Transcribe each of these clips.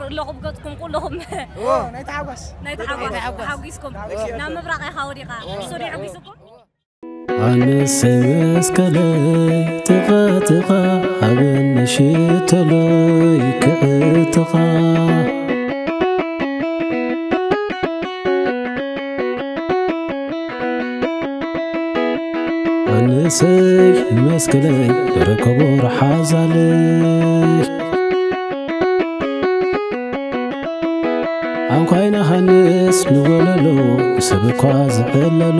ኣለኹም ገጽኩም ኩለኹም እዎ፣ ናይ ተሓጓስ። ናይ ተሓጓስ። ናይ ተሓጓስ። ተሓጒስኩም። ተሓጒስኩም። ናብ ምብራቕ ኢኻ ወዲቓ። እዎ። እሱ ዶ የሐጒስኩም? ኣነሰይ መስቀለይ ጥቓ ጥቓ፣ ሃበኒ ሽቶለይ ክዕጥቓ። ኣነሰይ መስቀለይ ርኸቦ ረሓዛለይ። ኣንኳይ ንሃንስ ንወለሎ፣ ሰብ እኳ ዝዕለሎ።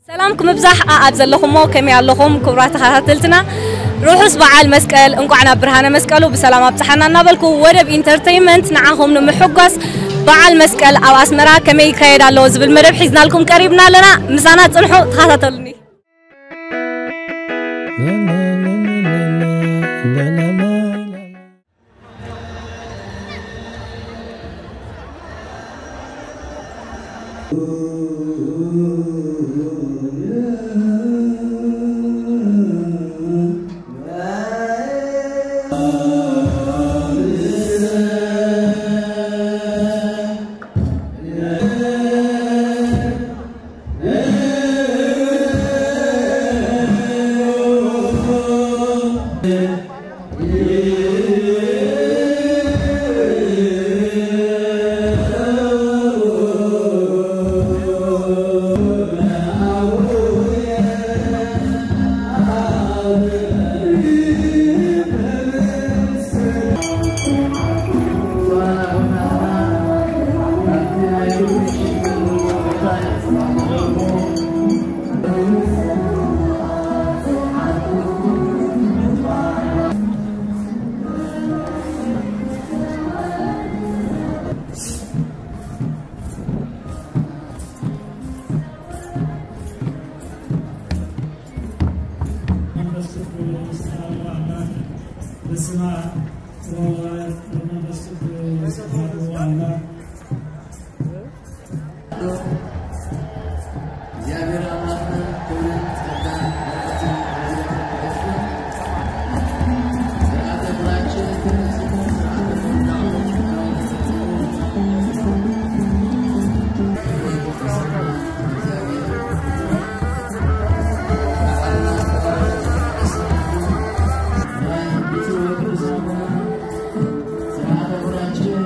ሰላምኩም ይብዛሕ፣ ኣኣብ ዘለኹሞ ከመይ ኣለኹም ክቡራት ተኸታተልትና? ርሑስ በዓል መስቀል፣ እንቋዕ ናብ ብርሃነ መስቀሉ ብሰላም ኣብጽሓና እናበልኩ፣ ወደብ ኢንተርተይንመንት ንዓኹም ንምሕጓስ በዓል መስቀል ኣብ ኣስመራ ከመይ ይካየድ ኣሎ ዝብል መደብ ሒዝናልኩም ቀሪብና ኣለና። ምሳና ጽንሑ፣ ተኸታተሉኒ። መንፈስ ቅዱስ አሐዱ አምላክ። በስመ አብ ወወልድ ወመንፈስ ቅዱስ አሐዱ አምላክ። እግዚአብሔር አምላክ ክብርን ጸጋን በረከትን ረድኤትን ይስጥልን። ስርዓተ ፍራችን ስርዓተ ፍራችን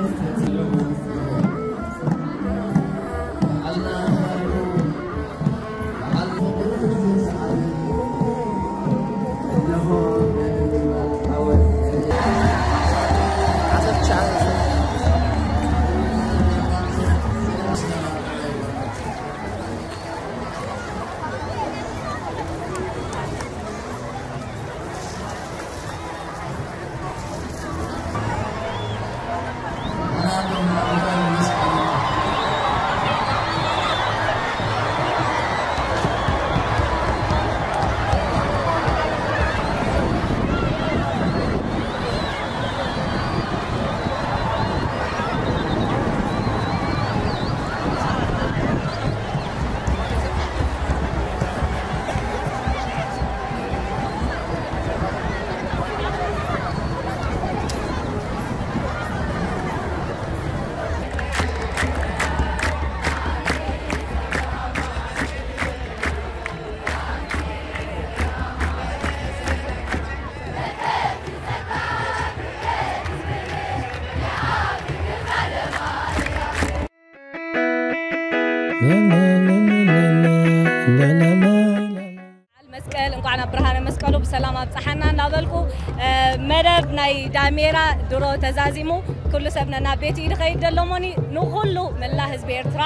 በዓል መስቀል እንኳዕ ናብ ብርሃነ መስቀሉ ብሰላም ኣብፀሓና እናበልኩ፣ እ፣ መደብ ናይ ዳሜራ ድሮ ተዛዚሙ፣ ኩሉ ሰብ ነናብ ቤቱ እዩ ዝኸይድ ዘሎ እሞኒ፣ ንኹሉ መላ ህዝቢ ኤርትራ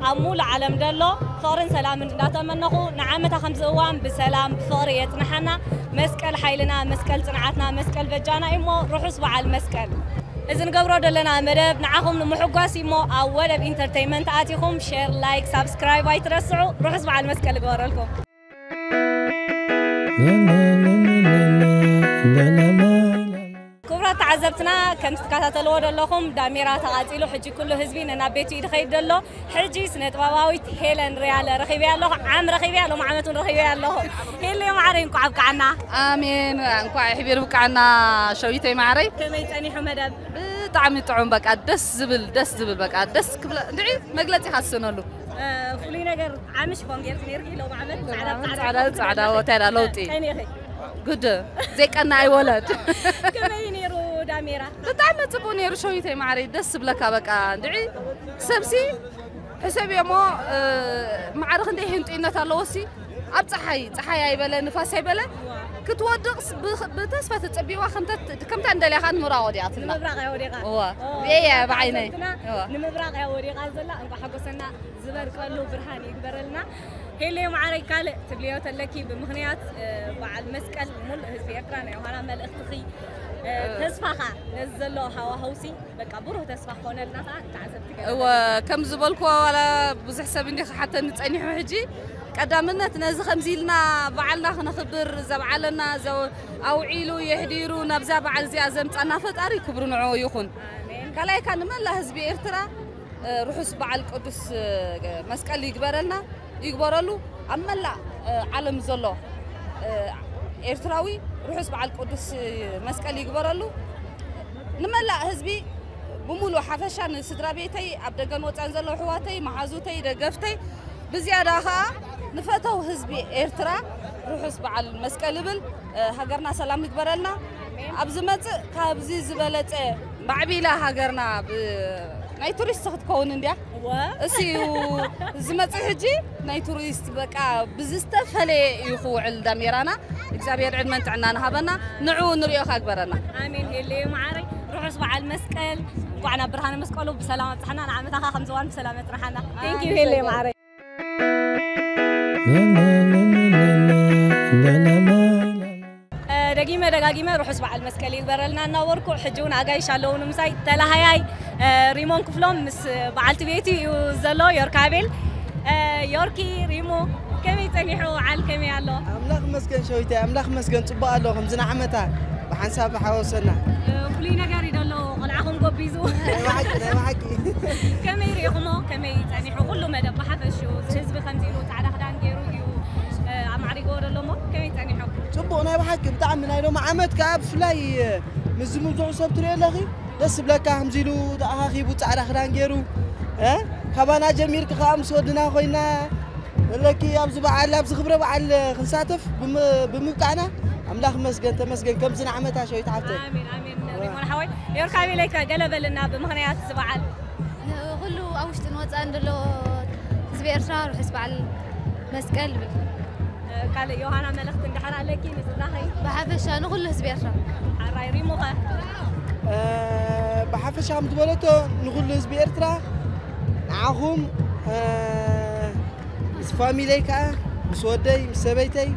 ኣብ ሙሉእ ዓለም ዘሎ ፍቕርን ሰላምን እንዳተመነኹ፣ ንዓመታ ከምዚ እዋን ብሰላም ብፍቕሪ የጽንሓና። መስቀል ሓይልና፣ መስቀል ጽንዓትና፣ መስቀል በጃና እዩ እሞ ርሑስ በዓል መስቀል። እዚ ንገብሮ ዘለና መደብ ንዓኹም ንምሕጓስ እዩ እሞ ኣብ ወደብ ኢንተርተይንመንት ኣቲኹም ሼር፣ ላይክ፣ ሳብስክራይብ ኣይትረስዑ። ርሑስ በዓል መስቀል ይግበረልኩም። ክቡራት ተዓዘብቲ ትና ከም ትከታተልዎ ዘለኹም ዳሜራ ተቓጺሉ፣ ሕጂ ኩሉ ህዝቢ ነናብ ቤቱ እዩ ዝኸይድ ዘሎ። ሕጂ ስነ ጥበባዊት ሄለን ሪያለ ረኺበያ ኣለኹ፣ ዓም ረኺበያ፣ ሎም ዓመት እውን ረኺበያ ኣለኹ። ሄለይ ማዕረይ እንኳዕ ኣብቅዓና። ኣሜን። እንኳዕ ይሕቢር ብቅዓና ሸዊተይ ማዕረይ። ከመይ ጸኒሑ መደብ? ብጣዕሚ ጥዑም፣ በቃ ደስ ዝብል፣ ደስ ዝብል፣ በቃ ደስ ክብለ እንድዒ መግለጺ ሃስነሉ። እ፣ ፍሉይ ነገር ዓሚ ሽፎን ጌርኪ ኔርኪ፣ ሎም ዓመት ጻዕዳ ጻዕዳ ጻዕዳ ጻዕዳ ወታይዳ ለውጢ። ቀኒኺ። ጉድ ዘይቀና ኣይወለድ። ከመይ ነይሩ ዳሜራ? ብጣዕሚ ጽቡቅ ነይሩ ሸዊተይ ማዕረይ፣ ደስ ዝብለካ በቃ እንድዒ ሰብሲ ሕሰብ እሞ፣ እ፣ ማዕረ ክንደይ ህንጡይነት ኣለዎ ሲ ኣብ ጸሓይ፣ ጸሓይ ኣይበለ ንፋስ ኣይበለ ክትወድቕ ስ-፣ ብ-፣ ብተስፋ ትጽቢዋ ከምተ-፣ ከምታ እንደልያኻ ንምብራቕ ወዲቓትና። ንምብራቕ እያ ወዲቓ። እዋ። ኦ፣ እየ እዛ ብዓይነይ። ሓፍትና እዋ። ንምብራቕ እያ ወዲቓ ዘላ። እንኳዕ ሓጎሰና ዝበርቀሉ ብርሃን ይግበረልና። ሄሌ ማዕረይ ካልእ ትብልዮ ተለኪ ብምኽንያት፣ እ፣ በዓል መስቀል ሙሉእ ህዝቢ ኤርትራ ናይ ዮሃና መልእኽትኺ፣ እ፣ እ። ተስፋኻ ነዚ ዘሎ ሃዋህውሲ በቃ ብሩህ ተስፋ ክኾነልና ከኣ ንተዓዘብቲ ገለ እወ፣ ከም ዝበልክዎ ዋላ ብዙሕ ሰብ እንዲ ክሓተኒ ጸኒሑ ሕጂ ቀዳምነት ነዚ ከምዚ ኢልና በዓልና ክነኽብር ዘብዓለና ዘው-፣ ኣውዒሉ የሕዲሩ ናብዛ በዓል እዚኣ ዘምጻና ፈጣሪ ክብሩ ንዕኡ ይኹን። ኣሜን። ካልኣይ ከኣ ንመላእ ህዝቢ ኤርትራ እ፣ ርሑስ በዓል ቅዱስ፣ እ፣ መስቀል ይግበረልና፣ ይግበረሉ። ኣብ መላእ፣ እ፣ ዓለም ዘሎ፣ እ፣ ኤርትራዊ ርሑስ በዓል ቅዱስ መስቀል ይግበረሉ። ንመላእ ህዝቢ ብምሉእ ሓፈሻ ንስድራ ቤተይ፣ ኣብ ደገን ወጻን ዘለዉ ኣሕዋተይ፣ መሓዙተይ፣ ደገፍተይ፣ ብዝያዳ ኸኣ ንፈተው ህዝቢ ኤርትራ ርሑስ በዓል መስቀል እብል። እ፣ ሃገርና ሰላም ይግበረልና። ኣብ ዝመጽእ ካብዚ ዝበለጸ ማዕቢላ ሃገርና ብ-፣ ናይ ቱሪስት ክትከውን እንድያ። እወ። እሲ እዩ ዝመጽእ ሕጂ ናይ ቱሪስት በቃ ብዝተፈለየ እዩ ክውዕል ዳሜራና። እግዚኣብሔር ዕድመን ጥዕናን ሃበና፣ ንዕኡ ንሪኦ ካግበረና። ኣሜን። ሄለየ መዓረይ፣ ርሑስ በዓል መስቀል። እንኳዕ ናብ ብርሃነ መስቀሉ ብሰላም ኣብጽሓና፣ ንዓመታኻ ከም ዝዋን ብሰላም ኣብጽሓና። Thank you፣ ኣሜን። ሄለየ መዓረይ። እ፣ ደጊመ ደጋጊመ ርሑስ በዓል መስቀል ይግበረልና እናበልኩ፣ ሕጂ እውን ኣጋይሽ ኣለውኒ ምሳይ፣ ተላሃያይ፣ እ፣ ሪሞን ክፍሎም ምስ በዓልቲ ቤቱ እዩ ዘሎ፣ ዮርካቤል። እ፣ ዮርኪ፣ ሪሞ፣ ከመይ ጸኒሑ በዓል፣ ከመይ ኣሎ? ኣምላኽ ይመስገን ሸዊተይ፣ ኣምላኽ ይመስገን፣ ጽቡቕ ኣሎ፣ ከምዚ ንዓመታ ብሓንሳብ ሓወሰና። እ፣ ፍሉይ ነገር እዩ ዘሎ፣ ቆልዓኹም ጎቢዙ። ናይ ብሓቂ፣ ናይ ብሓቂ። ከመይ ርኢኹሞ? ከመይ ጸኒሑ? ኩሉ መደብ ብሓፈሽኡ፣ እዚ ህዝቢ ከምዚ ኢሉ ጻዕዳ ክዳን ገይሩ እዩ፣ እ፣ ኣማዕሪግዎ ዘሎ እሞ፣ ከመይ ጸኒሑ? ጽቡቕ፣ ናይ ብሓቂ ብጣዕሚ ናይ ሎሚ ዓመት ከኣ ብፍላይ፣ እ፣ ምስ ዝምብዝሑ ሰብ ትሪኦ ኣለኺ፣ ደስ ዝብለካ፣ ከምዚ ኢሉ ተኣኻኺቡ ጻዕዳ ክዳን ገይሩ፣ እ፣ ካባና ጀሚርኪ ከኣ ምስ ወድና ኮይና፣ ኣለኪ ኣብዚ በዓል፣ ኣብዚ ክብረ በዓል ክንሳተፍ ብም-፣ ብምብቃዕና ኣምላኽ መስገን ተመስገን። ከምዚ ንዓመታ ሸዊት ሓፍተይ። ኣሜን፣ ኣሜን። ሪሞን ሓወይ፣ ዮርካቤለይ ከ ገለ በልና ብምኽንያት እዚ በዓል። ንኹሉ ኣብ ውሽጥን ወጻእን ዘሎ ህዝቢ ኤርትራ ርሑስ በዓል መስቀል ይብል። እ፣ ካልእ ዮሃና መልእኽቲ እንድሕር ኣለኪ ንስድራኺ? ብሓፈሻ ንኹሉ ህዝቢ ኤርትራ። ሓራይ ሪሙኸ? እ፣ ብሓፈሻ ከም ዝበለቶ ንኹሉ ህዝቢ ኤርትራ፣ ንዓኹም፣ እ፣ ምስ ፋሚለይ ከኣ፣ ምስ ወደይ፣ ምስ ሰበይተይ፣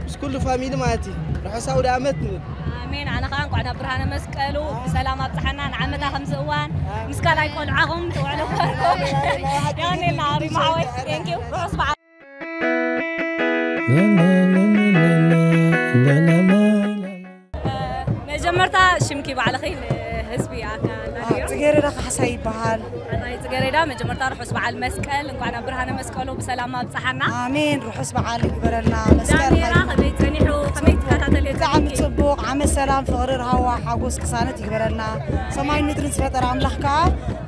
ምስ ኩሉ ፋሚሊ ማለት እዩ። ርሑስ ኣውደ ኣመት ንብል። ኣሜን። ኣነ ከኣ እንኳዕ ናብ ብርሃነ መስቀሉ ብሰላም ኣብጽሓና። ንዓመታ ከምዚ እዋን ምስ ካልኣይ ቆልዓኹም ትውዕሉ ክበርኩም። ኣሜን፣ ኣሜን፣ ኣሜን። የቐንየልና ሪሞ ሓወይ። Thank you። ርሑስ በዓል። መጀመርታ ሽምኪ ባዕልኺ ንህዝቢ ኣካልና ድዮ? ጽጌረዳ ካሕሳይ ይበሃል። ኣራይ ጽጌረዳ፣ መጀመርታ ርሑስ በዓል መስቀል፣ እንኳዕ ናብ ብርሃነ መስቀሉ ብሰላም ኣብጽሓና። ኣሜን። ርሑስ በዓል ይግበረልና። መስቀል ዳሜራ ኸይኑ ከመይ ጸኒሑ? ከመይ ትከታተልዮ ብጣዕሚ ጸኒሕኪ? ጽቡቕ። ዓመት ሰላም፣ ፍቕሪ፣ ርሃዋ፣ ሓጎስ፣ ቅሳነት ይግበረልና። ሰማይ ምድርን ዝፈጠረ ኣምላኽ ከኣ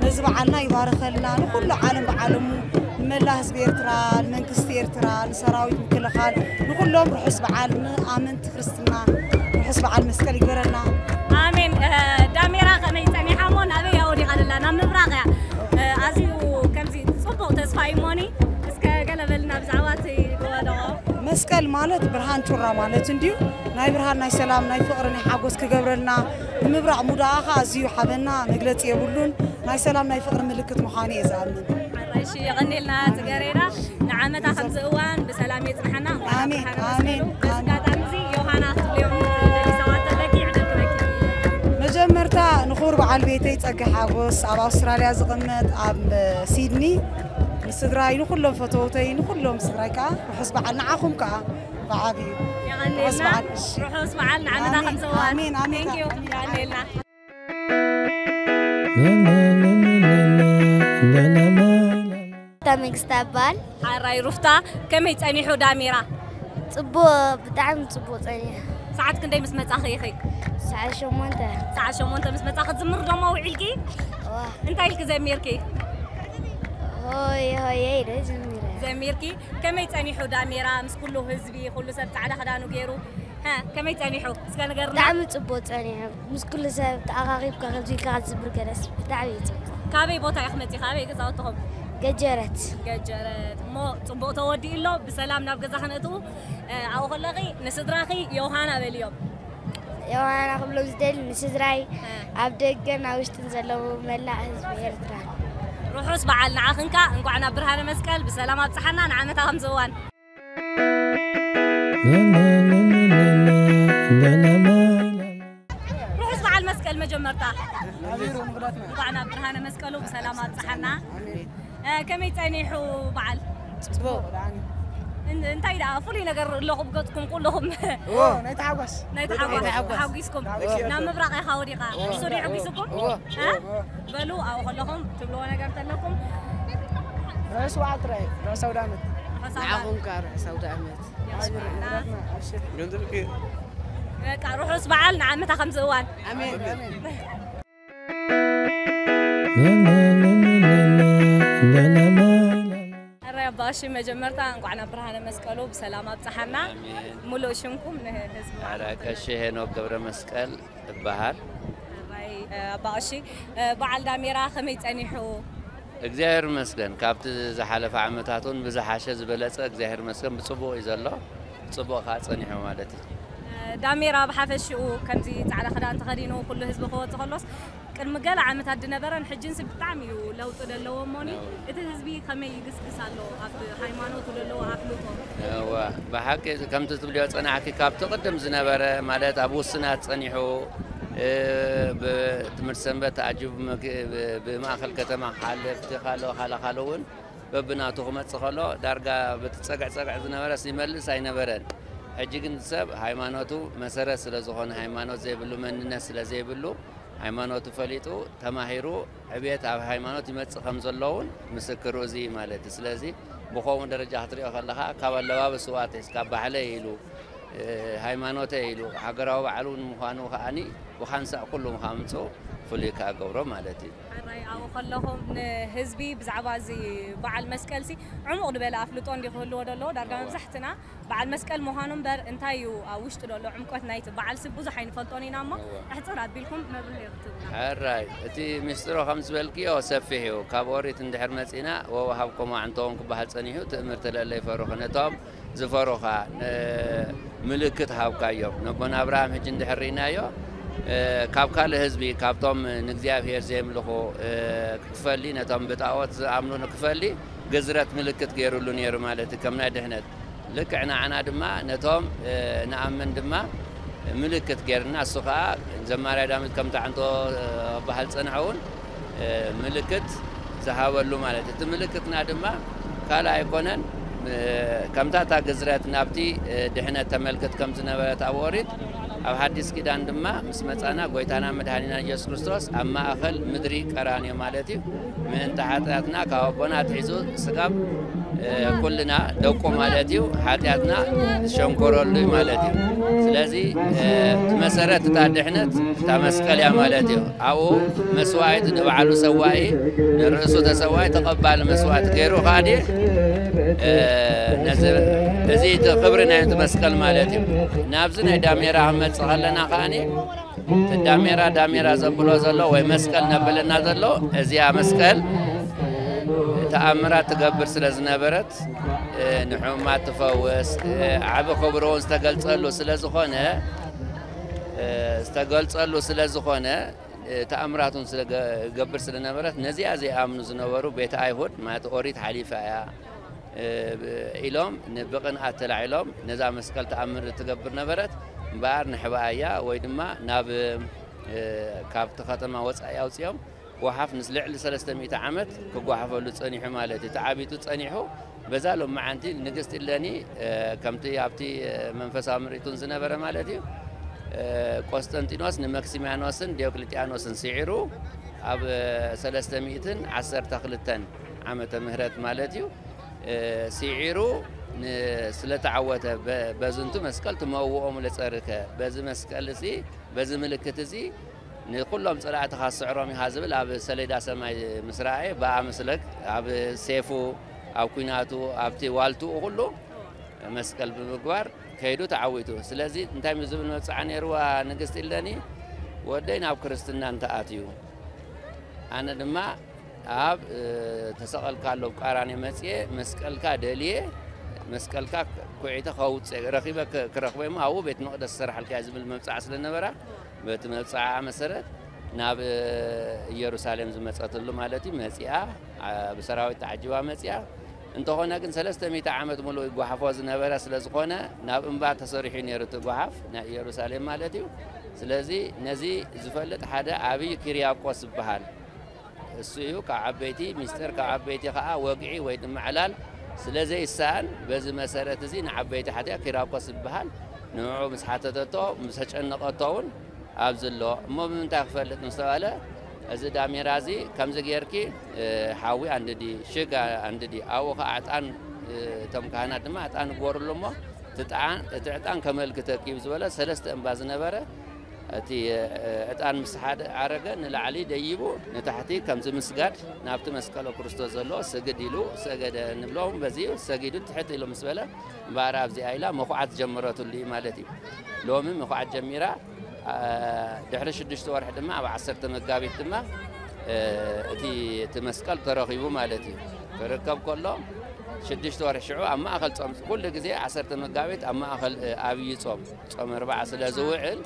ነዚ በዓልና ይባርኸልና። ንኹሉ ዓለም ብዓለሙ፣ ንመላ ህዝቢ ኤርትራ፣ ንመንግስቲ ኤርትራ፣ ንሰራዊት ምክልኻል፣ ንኹሎም ርሑስ በዓል፣ ንኣመንቲ ክርስትና ርሑስ በዓል መስቀል ይግበረልና። ኣሜን። እ፣ ዳሜራ ከመይ ጸኒሓ እሞ ናበይ ኣውዲቓ ዘላ? ናብ ምብራቕ እያ። እ፣ ኣዝዩ ከምዚ ጽቡቕ ተስፋ እዩ እሞኒ። እስከ ገለ በልና ብዛዕባ እቲ ዝወደቖ። መስቀል ማለት ብርሃን ጩራ ማለት እንድዩ። ናይ ብርሃን፣ ናይ ሰላም፣ ናይ ፍቕሪ፣ ናይ ሓጎስ ክገብረልና። ንምብራቕ ሙዳኣ ኸኣ ኣዝዩ ሓበና፣ መግለጺ የብሉን። ናይ ሰላም፣ ናይ ፍቕሪ ምልክት ምዃኑ እየ ዝኣምን። ሓራይ፣ እሺ፣ የቐንየልና ጽገሬዳ። ንዓመታ ከምዚ እዋን ብሰላም የጽንሓና። እንኳዕ ኣሜን፣ ብርሃነ ኣሜን፣ መስቀሉ። በዚ ኣሜን። ኣጋጣሚ እዚ ዮሃና ክትብልዮም ትደሊ ሰባት ኣለኪ፣ ዕድል ክበኪ። መጀመርታ ንኽቡር በዓል ቤተይ ጸጋ ሓጎስ፣ ኣብ ኣውስትራልያ ዝቕመጥ፣ ኣብ ሲድኒ፣ ንስድራይ፣ ንኹሎም ፈተውተይ፣ ንኹሎም ስድራይ ከኣ ርሑስ በዓል፣ ንዓኹም ከኣ ብዓቢኡ ርሑስ የቐንየልና። በዓል። እሺ። ርሑስ በዓል፣ ንዓመታ ኣሜን፣ ከምዚ እዋን። ኣሜን፣ ኣሜን። Thank you። የቐንየልና። መንግስቲ ኣባል። ሓራይ ሩፍታ፣ ከመይ ጸኒሑ ዳሜራ? ጽቡቕ፣ ብጣዕሚ ጽቡቕ ጸኒሑ። ሰዓት ክንደይ ምስ መጻኺ ኢኺ? ሰዓት ሸሞንተ። ሰዓት ሸሞንተ ምስ መጻኺ ክትዝምሪ ዶሞ ውዒልኪ? እዋ። እንታይ ኢልኪ ዘሚርኪ? ሆየ ሆየ ኢለ ዘሚረ። ዘሚርኪ? ከመይ ጸኒሑ ዳሜራ ምስ ኩሉ ህዝቢ፣ ኩሉ ሰብ ጻዕዳ ክዳኑ ገይሩ? ሀ፣ ከመይ ጸኒሑ? እስከ ንገርና። ብጣዕሚ ጽቡቕ ጸኒሑ። ምስ ኩሉ ሰብ ተኣኻኺብካ ከምዚ ኢልካ ክትዝምር ገለስ ብጣዕሚ እዩ ጽቡቕ። ካበይ ቦታ ኢኺ መጺኺ? ኣበይ ገዛውትኹም? ገጀረት። ገጀረት። እሞ ጽቡቕ ተወዲኡ ኣሎ። ብሰላም ናብ ገዛ ክነእትዉ፣ እ፣ ኣብኡ ከለኺ ንስድራኺ ዮሃና በልዮም። ዮሃና ክብሎም ዝደሊ ንስድራይ እ። ኣብ ደገን ኣብ ውሽጥን ዘለዉ መላእ ህዝቢ ኤርትራ። ርሑስ በዓል ንዓኽንካ። እንኳዕ ናብ ብርሃነ መስቀል ብሰላም ኣብጽሓና። ንዓመታ ከምዚ እዋን። ርሑስ በዓል መስቀል መጀመርታ። ኣሚሩ ንኹላትና። እንኳዕ ናብ ብርሃነ መስቀሉ ብሰላም ኣብጽሓና። ኣሜን። እ፣ ከመይ ጸኒሑ በዓል? ጽቡቕ። እን-፣ እንታይ ደኣ ፍሉይ ነገር ኣለኹም ገጽኩም ኩልኹም? እዎ፣ ናይ ተሓጓስ። ናይ ተሓጓስ። ናይ ተሓጓስ። ተሓጒስኩም። ተሓጒስኩም። ናብ ምብራቕ ኢኻ ወዲቓ። እዎ። እሱ ድዩ ኣሕጒስኩም? እዎ። እ? እዎ። በሉ፣ ኣብኡ ከለኹም ትብልዎ ነገር ተለኩም? ርሑስ በዓል ጥራይ፣ ርሑስ ኣውደ ዓመት። ርሑስ ኣውደ ዓመት። ንዓኹም ከኣ ርሑስ ኣውደ ዓመት። የመስግና። ኣሚሩ ንኹላትና፣ ኣብሽር። በቃ፣ ርሑስ በዓል ንዓመታ ከምዚ እዋን። ኣሜን። ኣሜን። ሕራይ ኣባ ቀሺ፣ መጀመርታ እንኳዕ ናብ ብርሃነ መስቀሉ ብሰላም ኣብጽሓና። ኣሜን። ሙሉእ ሽምኩም ንህዝቢ ኣረ ማዕልቲ ቀሺ ሄኖክ ገብረ መስቀል እበሃል። ሕራይ፣ እ፣ ኣባ ቀሺ፣ እ፣ በዓል ዳሜራ ከመይ ጸኒሑ? እግዚኣብሔር ይመስገን፣ ካብቲ ዝሓለፈ ዓመታት እውን ብዝሓሸ ዝበለጸ እግዚኣብሔር ይመስገን ብጽቡቕ እዩ ዘሎ። ብጽቡቕ ከኣ ጸኒሑ ማለት እዩ። እ፣ ዳሜራ ብሓፈሽኡ ከምዚ ጻዕዳ ክዳን ተኸዲኑ ኩሉ ህዝቢ ክወጽእ ከሎስ ቅድሚ ገለ ዓመታት ዝነበረን ሕጅንሲ ብጣዕሚ እዩ ለውጢ ዘለዎ እሞኒ፣ ነውሪ። እቲ ህዝቢ ከመይ ይግስግስ ኣሎ ኣብ ሃይማኖቱ ዘለዎ ኣፍልጦ? እወ፣ ብሓቂ ከምቲ ትብልዮ ጸናሕኪ፣ ካብቲ ቅድም ዝነበረ፣ ማለት ኣብ ውስናት ጸኒሑ፣ እ፣ ብትምህርቲ ሰንበት ተዓጂቡ፣ መግ-፣ ብ-፣ ብማእከል ከተማ ክሓልፍ፣ እቲ ካልኦ፣ ካልእ፣ ካልእ እውን በብናቱ ክመጽእ ከሎ፣ ዳርጋ በቲ ጸግዕ ጸግዕ ዝነበረስ ይመልስ ኣይነበረን። ሕጂ ግን ሰብ ሃይማኖቱ መሰረት ስለ ዝኾነ፣ ሃይማኖት ዘይብሉ መንነት ስለ ዘይብሉ፣ ሃይማኖቱ ፈሊጡ፣ ተማሂሩ፣ ዕብየት ኣብ ሃይማኖት ይመጽእ ከም ዘሎ እውን ምስክሩ እዚ እዩ ማለት እዩ። ስለዚ ብኸምኡ ደረጃ ክትሪኦ ከለኻ፣ ካብ ኣለባብስኡ ኣትሒዝካ፣ ባሕለይ ኢሉ፣ እ፣ ሃይማኖተይ ኢሉ፣ ሃገራዊ በዓሉ እውን ምዃኑ ከኣኒ፣ ብሓንሳእ ኩሉ ምዃምጽኡ ፍሉይ ከኣ ገብሮ ማለት እዩ። ሕራይ ኣብኡ ከለኹም ንህዝቢ ብዛዕባ እዚ በዓል መስቀልሲ ዕሙቕ ዝበለ ኣፍልጦ እንዲ ክህልዎ ዘለዎ? ዳርጋ እዋ። መብዛሕትና በዓል መስቀል ምዃኑ እምበር እንታይ እዩ ኣብ ውሽጡ ዘሎ ዕምቆት ናይቲ በዓልሲ ብዙሕ ኣይንፈልጦን ኢና እሞ እዋ። ኣሕጽር ኣቢልኩም መብርሂ ክትህቡና። ሕራይ፣ እቲ ምስጢሩ ከም ዝበልክዮ ሰፊሕ እዩ። ካብ ኦሪት እንድሕር መጺና፣ "ወወሃብኩም ኣዕንቶኦም" ክበሃል ጸኒሑ፣ ትእምርቲ ለለ ይፈርኹ። ነቶም ዝፈሩኻ፣ ን-፣ ምልክት ሃብካዮም። ነቦና ኣብርሃም ሕጂ እንድሕር ርኢናዮ፣ እ፣ ካብ ካልእ ህዝቢ፣ ካብቶም ንእግዚኣብሔር ዘየምልኹ፣ እ፣ ክፈሊ፣ ነቶም ብጣዖት ዝኣምኑ ንክፈሊ ግዝረት ምልክት ገይሩሉ ነይሩ ማለት እዩ፣ ከም ናይ ድሕነት። ልክዕ ንዓና ድማ ነቶም፣ እ፣ ንኣምን ድማ ምልክት ገይርና፣ እሱ ኸዓ ዘማርያ ዳዊት ከምቲ ኣዕንቶ፣ እ፣ በሃል ጸንሐ እውን፣ እ፣ ምልክት ዝሃበሉ ማለት እዩ። እቲ ምልክትና ድማ ካልእ ኣይኮነን፣ እ፣ ከምታ እታ ግዝረት ናብቲ፣ እ፣ ድሕነት ተመልክት ከም ዝነበረት ኣብ ኦሪት፣ ኣብ ሓዲስ ኪዳን ድማ ምስ መጻና ጎይታና መድኃኒና ኢየሱስ ክርስቶስ ኣብ ማእከል ምድሪ ቀራንዮ ማለት እዩ። ምእንቲ ሓጢኣትና ካብ ኣቦና ኣትሒዙ ስጋብ፣ እ፣ ኩልና ደቁ ማለት እዩ፣ ሓጢኣትና ዝሸንኮረሉ ማለት እዩ። ስለዚ፣ እ፣ እቲ መሰረት እታ ድሕነት እታ መስቀል እያ ማለት እዩ። ኣብኡ መስዋእቲ ንባዕሉ ሰዋኢ፣ ንርእሱ ተሰዋኢ፣ ተቐባሊ መስዋእቲ ገይሩ ከኣ ድየ፣ እ፣ ነዚ፣ እዚ እቲ ክብሪ ናይቲ መስቀል ማለት እዩ። ናብዚ ናይ ዳሜራ ክንመጽእ ከለና ከኣኒ፣ እቲ ዳሜራ፣ ዳሜራ ዘብሎ ዘሎ ወይ መስቀል ነብለና ዘሎ፣ እዚኣ መስቀል ተኣምራት ትገብር ስለ ዝነበረት፣ እ፣ ንሕሙማት ትፈውስ፣ እ፣ ዓቢ ክብሪ እውን ዝተገልጸሉ ስለ ዝኾነ፣ እ፣ ዝተገልጸሉ ስለ ዝኾነ፣ እ፣ ተኣምራት እውን ስለ ገ-፣ ገብር ስለ ነበረት፣ ነዚኣ ዘይኣምኑ ዝነበሩ ቤተ ኣይሁድ፣ ማለት ኦሪት ሓሊፋ እያ፣ እ፣ ብ-፣ ኢሎም ን-፣ ብቕንኣት ተላዒሎም ነዛ መስቀል ተኣምር ትገብር ነበረት። እምበኣር ንሕባኣ እያ ወይ ድማ ናብ፣ እ፣ ካብቲ ከተማ ወጻኢ ኣውጺኦም ጎሓፍ ንስ-፣ ልዕሊ ሰለስተ ሚእቲ ዓመት ክጓሓፈሉ ጸኒሑ ማለት እዩ። ተዓቢጡ ጸኒሑ፣ በዛ ሎማዓንቲ ንግስቲ እሌኒ፣ እ፣ ከምቲ ኣብቲ፣ እ፣ መንፈሳዊ ምርኢቱን ዝነበረ ማለት እዩ፣ እ፣ ቆስጠንጢኖስ ንመክሲምያኖስን ዲዮቅልጥያኖስን ስዒሩ ኣብ፣ እ፣ ሰለስተ ሚእትን ዓሰርተ ክልተን ዓመተ ምህረት ማለት እዩ። ስዒሩ ስለተዓወተ በዝንቱ መስቀል ትመውኦም ለጸርከ፣ በዚ መስቀል እዚ፣ በዚ ምልክት እዚ ንኩሎም ጸላእትኻ ስዕሮም ኢኻ ዝብል ኣብ ሰሌዳ ሰማይ ምስ ረኣየ፣ ብኣምስለክ ኣብ ሴፉ፣ ኣብ ኲናቱ፣ ኣብቲ ዋልትኡ ኩሉ መስቀል ብምግባር ከይዱ ተዓዊቱ። ስለዚ እንታይ ምስ ዝብል መብጽዓ ነይርዋ ንግስቲ ኢለኒ፣ ወደይ ናብ ክርስትና እንተኣትዩ፣ ኣነ ድማ ኣብ ተሰቐልካሉ ቃራንዮ መጽየ መስቀልካ ደልየ መስቀልካ ኩዒተ ከውጽእ ረኺበ ክረኽቦ እሞ ኣብኡ ቤት መቕደስ ዝሰርሓልካ ዝብል መብጽዓ ስለ ነበራ፣ በቲ መብጽዓ መሰረት ናብ ኢየሩሳሌም ዝመጸትሉ ማለት እዩ መጺኣ፣ ብሰራዊት ተዓጂባ መጺኣ። እንተኾነ ግን ሰለስተ ሚእቲ ዓመት ሙሉእ ይጓሓፎ ዝነበረ ስለ ዝኾነ ናብ እምባ ተሰሪሑ ነይሩ እቲ ጓሓፍ ናይ ኢየሩሳሌም ማለት እዩ። ስለዚ ነዚ ዝፈልጥ ሓደ ዓብዪ ኪርያቆስ ዝበሃል እሱ እዩ ካብ ዓበይቲ ሚስጥር ካብ ዓበይቲ ከዓ ወግዒ ወይ ድማ ዕላል ስለ ዘይሰኣን በዚ መሰረት እዚ ንዓበይቲ ሓቲኣ ኪራቆስ ዝበሃል ንዕኡ ምስ ሓተተቶ ምስ ኣጨነቐቶ እውን ኣብዚ ኣሎ እሞ ብምንታይ ክፈልጥ ምስ ተባለ እዚ ዳሜራ እዚ ከምዚ ጌርኪ ሓዊ ኣንድዲ ሽግ ኣንድዲ ኣብኡ ከዓ ዕጣን እቶም ካህናት ድማ ዕጣን ግበሩሉ እሞ እቲ ዕጣን ከመልክተኪ እዩ ዝበለ ሰለስተ እምባ ዝነበረ እቲ ዕጣን ምስ ሓደ ዓረገ ንላዕሊ ደይቡ ንታሕቲ ከምዚ ምስጋድ ናብቲ መስቀለ ክርስቶስ ዘሎ ስግድ ኢሉ ሰገደ ንብሎ እውን በዚ እዩ ሰጊዱ ትሕት ኢሉ ምስ በለ እምበኣር ኣብዚኣ ኢላ መኹዓት ጀምረትሉ እዩ ማለት እዩ። ሎሚ መኹዓት ጀሚራ ድሕሪ ሽዱሽተ ወርሒ ድማ ኣብ ዓሰርተ መጋቢት ድማ እቲ እቲ መስቀል ተረኺቡ ማለት እዩ። ክርከብ ከሎ ሽዱሽተ ወርሒ ሽዑ ኣብ ማእኸል ፆም ኩሉ ግዜ ዓሰርተ መጋቢት ኣብ ማእኸል ኣብይ ፆም ጾም ኣርብዓ ስለ ዝውዕል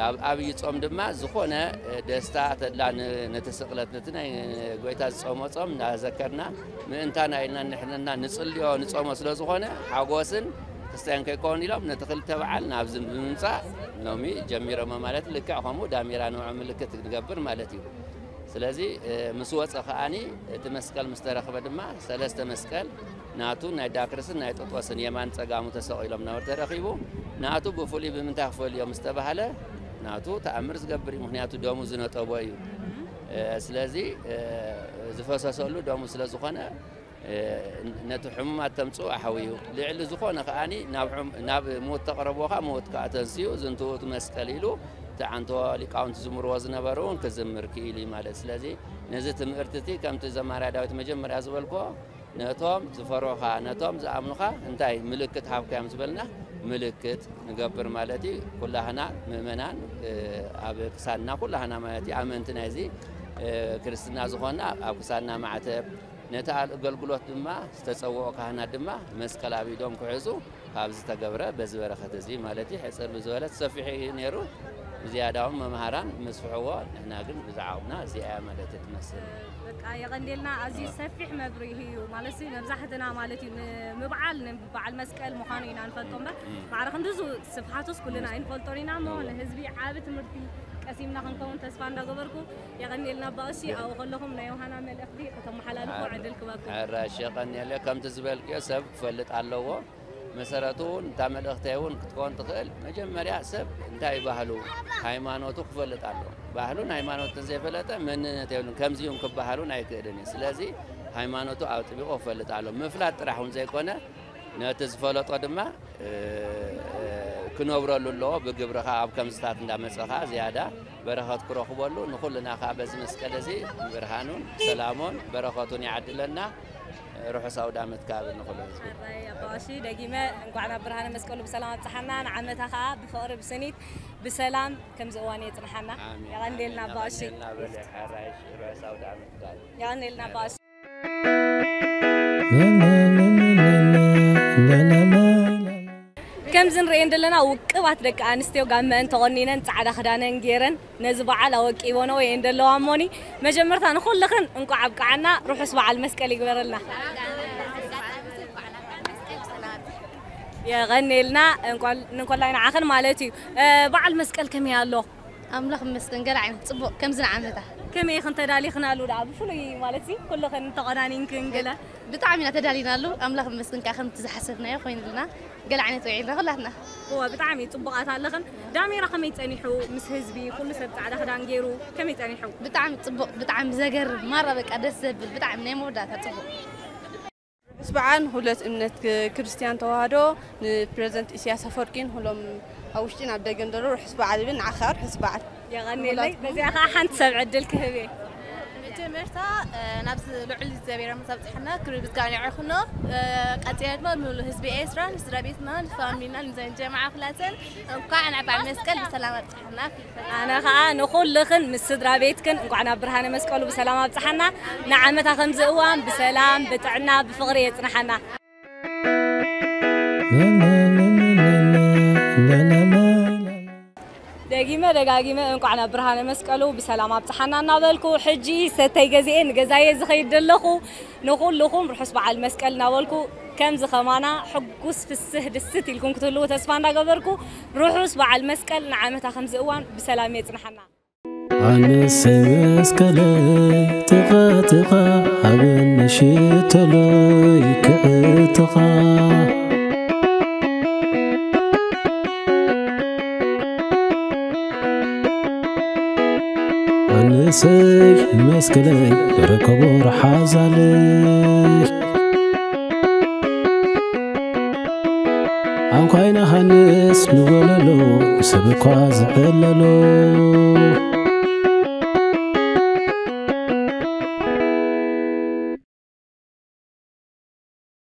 ኣብ ኣብይ ጾም ድማ ዝኾነ ደስታ ተድላ ነቲ ስቕለት ነቲ ናይ ጎይታ ዝጾሞ ጾም እናዘከርና ምእንታና ኢልና ንሕንና ንጽልዮ ንጾሞ ስለ ዝኾነ ሓጎስን ክስተያን ከይከውን ኢሎም ነቲ ክልተ በዓል ናብዚ ብምምጻእ ሎሚ ጀሚሮሞ ማለት ልክዕ ከምኡ ዳሜራ ንዑ ምልክት ንገብር ማለት እዩ። ስለዚ ምስ ወፀ ከዓኒ እቲ መስቀል ምስ ተረኽበ ድማ ሰለስተ መስቀል ናቱ ናይ ዳክርስን ናይ ጥጦስን የማን ጸጋሙ ተሰቒሎም ነበሩ ተረኺቡ ናቱ ብፍሉይ ብምንታይ ክፈልዮ ምስ ተባህለ ናቱ ተኣምር ዝገብር እዩ ምክንያቱ ደሙ ዝነጠቦ እዩ። ስለዚ ዝፈሰሰሉ ደሙ ስለ ዝኾነ ነቲ ሕሙማት ተምፅኡ ኣሕውዩ ልዕሊ ዝኾነ ከዓኒ ናብ ሞት ተቕረቦ ከዓ ሞት ከዓ ተንስኡ ዝንትኡ እቲ መስቀል ኢሉ እቲ ዓንቶ ሊቃውንቲ ዝምርዎ ዝነበሩ እውን ክዝምር ክኢሉ እዩ ማለት ስለዚ ነዚ ትምህርቲ እቲ ከምቲ ዘማርያ ዳዊት መጀመርያ ዝበልኮ ነቶም ዝፈርዑኻ ነቶም ዝኣምኑኻ እንታይ ምልክት ሃብካዮም ዝበልና ምልክት ንገብር ማለት እዩ ኩላህና ምእመናን ኣብ ክሳድና ኩላህና ማለት እዩ ኣመንቲ ናይዚ ክርስትና ዝኾንና ኣብ ክሳድና ማዕተብ ነቲ ኣገልግሎት ድማ ዝተፀውዑ ካህናት ድማ መስቀል ኣብ ኢዶም ክሕዙ ካብ ዝተገብረ በዚ በረኸት እዚ ማለት እዩ ሕፅር ብዝበለት ሰፊሕ እዩ ነይሩ። ብዝያዳ እውን መምሃራን መስፍሕዎ ንሕና ግን ብዛዕባና እዚኣ እያ ማለት እያ ትመስል። በቃ የቐንዴልና ኣዝዩ ሰፊሕ መብርሂ እዩ ማለት እዩ መብዛሕትና ማለት እዩ ንምብዓል ንበዓል መስቀል ምዃኑ ኢና ንፈልጦ እምበር ማዕረ ክንድዙ ስፍሓቱስ ኩልና ኣይንፈልጦን ኢና እሞ ንህዝቢ ዓቢ ትምህርቲ ቀሲምና ክንከውን ተስፋ እንዳገበርኩ የቐንዴልና ኣባ ቀሺ ኣብኡ ከለኹም ናይ ዮሃና መልእኽቲ ከተመሓላልፉ ዕድል ክበኩም። ሕራሽ የቐንየለ ከምቲ ዝበልክዮ ሰብ ክፈልጥ ኣለዎ። መሰረቱ እውን እታ መልእኽተይ እውን ክትከውን ትኽእል መጀመርያ ሰብ እንታይ ባህሉ ሃይማኖቱ ክፈልጥ ኣሎ። ባህሉን ሃይማኖትን ዘይፈለጠ መንነት የብሉን ከምዚ እውን ክበሃሉን ኣይክእልን እዩ። ስለዚ ሃይማኖቱ ኣጥቢቑ ክፈልጥ ኣሎ። ምፍላጥ ጥራሕ እውን ዘይኮነ ነቲ ዝፈለጦ ድማ ክነብረሉ ኣለዎ። ብግብሪ ከዓ ኣብ ከምዝታት እንዳመፀ ከዓ ዝያዳ በረኸት ክረኽበሉ ንኹልና ከዓ በዚ መስቀል እዚ ብርሃኑን ሰላሙን በረኸቱን ይዓድለና። ርሑስ ኣውደ ዓመት ከዓ ንኹሉ ህዝቢ። ሓራይ ኣባ ቀሺ ደጊመ እንኳዕ ናብ ብርሃነ መስቀሉ ብሰላም ኣብፅሓና ንዓመታ ከዓ ብፍቕሪ ብስኒት ብሰላም ከምዚ እዋን የፅንሓና። የቐንዴልና ኣባ ቀሺ። የቐንዴልና ኣባ ቀሺ። ከምዚ ንርእየን ዘለና ውቅባት ደቂ ኣንስትዮ ጋመአን ተቖኒነን ጻዕዳ ክዳነን ገይረን ነዚ በዓል ኣወቂቦንኦ እየን ዘለዋ እሞኒ መጀመርታ ንኹልኽን እንቋዕ ኣብቅዓና ርሑስ በዓል መስቀል ይግበረልና። የቐንየልና እንኳን ንኮላይ ንዓኽን ማለት እዩ። በዓል መስቀል ከመይ ኣሎ? ኣምላኽ ይመስገን፣ ገለ ዓይነት ጽቡቕ ከምዚ ንዓመታ። ከመይ ኢኽን ተዳሊኽናሉ ደኣ? ብፍሉይ ማለት ሲ ኩልኽን ተቐዳኒንክን ገለ? ብጣዕሚ ኢና ተዳሊናሉ። ኣምላኽ ይመስገን፣ ከዓ ከምቲ ዝሓሰብናዮ ኮይኑልና፣ ገለ ዓይነት ውዒልና ኩላትና። እወ፣ ብጣዕሚ ጽቡቓት ኣለኽን። ዳሜራ ከመይ ጸኒሑ? ምስ ህዝቢ፣ ኩሉ ሰብ ጻዕዳ ክዳን ገይሩ፣ ከመይ ጸኒሑ? ብጣዕሚ ጽቡቕ፣ ብጣዕሚ ዘገርም፣ ማራ በቃ ደስ ዘብል፣ ብጣዕሚ ናይ መወዳእታ ጽቡቕ። ርሑስ በዓል ንሁለት እምነት ክ-፣ ክርስትያን ተዋህዶ፣ ንፕረዚደንት ኢሳያስ ኣፈወርቂን ኩሎም ኣብ ውሽጢን ኣብ ደገን ዘለዉ ርሑስ በዓል ይብል። ንዓኻ ርሑስ በዓል። የቐንየለይ። ንሁላትኩም። በዚኣ ኸዓ ሓንቲ ሰብ ዕድል ክህብ እየ። መጀመርታ፣ እ፣ ናብዚ ልዑል እግዚኣብሔር ኣምላኽ ኣብጽሓና ክብሪ ምስጋና ይኹኖ። እ፣ ቀጺለ ድማ ንሙሉእ ህዝቢ ኤርትራ፣ ንስድራ ቤትና፣ ንፋሚልና፣ ንዘን ጀማዓ ኩላተን እንኳዕ ናብ በዓል መስቀል ብሰላም ኣብጽሓና። ኣነ ኸዓ ንኹልኽን ምስ ስድራ ቤትክን እንኳዕ ናብ ብርሃነ መስቀሉ ብሰላም ኣብጽሓና። ንዓመታ ከምዚ እዋን ብሰላም፣ ብጥዕና፣ ብፍቕሪ የጽንሓና። ደጊመ ደጋጊመ እንኳዕ ናብ ብርሃነ መስቀሉ ብሰላም ኣብጽሓና እናበልኩ፣ ሕጂ ሰተይ ገዚኤ ንገዛየ ዝኸይድ ዘለኹ፣ ንኹልኹም ርሑስ በዓል መስቀል እናበልኩ፣ ከምዚ ከማና ሕጉስ ፍስህ ድስት ኢልኩም ክትህልዉ ተስፋ እንዳገበርኩ፣ ርሑስ በዓል መስቀል ንዓመታ ከምዚ እዋን ብሰላም የጽንሓና። ኣነሰ መስቀለይ ጥቓ ጥቓ ሃበኒ ሽቶለይ ክዕጥቓ። ኣነሰይ መስቀለይ ርከቦ ረሓዛለይ። ኣንኳይና ሃንስ ንወለሎ ሰብ እኳ ዝዕለሎ።